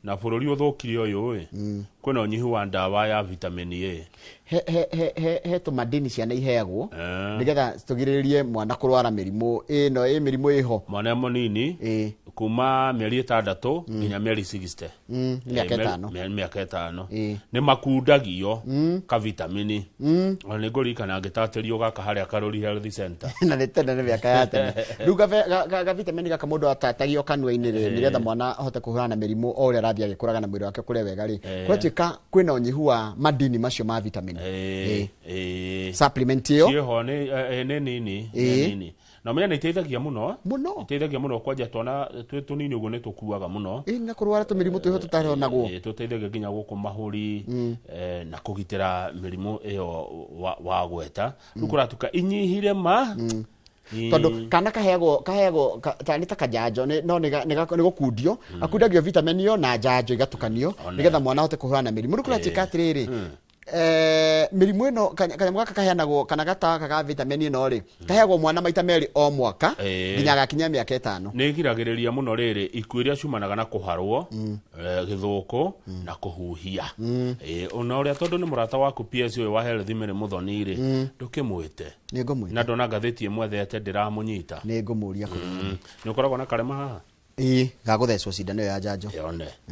Na bũrũri ũthũkire ũyũ ĩ, kwĩna ũnyihu wa ndawa ya vitamin A. He tũmadini ciana iheagwo nĩgetha tũgirĩrĩrie mwana kũrwara mĩrimũ ĩno, ĩ mĩrimũ ĩho. Mwana mũnini kuma mĩeri 6 nginya mĩeri 60. Mĩaka 5. Mĩaka 5. Nĩ makundagio ka vitamini. Ona nĩ ngũririkana ngĩtatĩrio gaka harĩa Karori Health Center. Na nĩ tene, nĩ mĩaka ya tene. Rĩu ga vitamin gaka mũndũ atatagio kanua-inĩ rĩ, nĩgetha mwana ahote kũhũrana na mĩrimũ o ũrĩa arathiĩ agĩkũraga na mwĩrĩ wake kũrĩa wega rĩ, kũratuĩka kwĩna ũnyihu wa madini macio ma vitamin. Supplement ĩyo. Ciĩho nĩ nini, nĩ nini, na ũmenye nĩ iteithagia mũno. Mũno. Iteithagia mũno kwanja twana twĩ tũnini ũguo nĩ tũkuaga mũno. Ĩ, na kũrwara tũmĩrimũ twĩho tũtaronagwo. Tũteithagia nginya gũkũ mahũri, na kũgitĩra mĩrimũ ĩyo wagweta. Rĩu kũratuka inyihire ma. Tondũ kana kaheagwo ta nĩ ta kajanjo no nĩ gũkundio akundagio vitamin ĩyo na njanjo igatukanio nĩgetha mwana ahote kũhũrana na mĩrimũ. Rĩu kũratuĩka atĩrĩrĩ, mĩrimũ ĩno kanyamũ gaka kaheanagwo kana gatawa ga vitamin ĩno rĩ, kaheagwo mwana maita merĩ o mwaka nginya agakinyia mĩaka 5. Nĩ ĩgiragĩrĩria mũno rĩrĩ ikuũ iria ciumanaga na kũharwo, gĩthũkũ na kũhuhia. Ona ũrĩa tondũ nĩ mũrata waku PS ũyũ wa Health Mary Muthoni rĩ, ndũkĩmwĩte? Nĩ ngũmwĩta. Na ndona ngathĩti ĩmwethete ndĩramũnyita. Nĩ ngũmũria kũrĩ. Nĩ ũkoragwo na karema haha? Ĩĩ, gagũthecwo cindano ĩyo ya njanjo. Yone.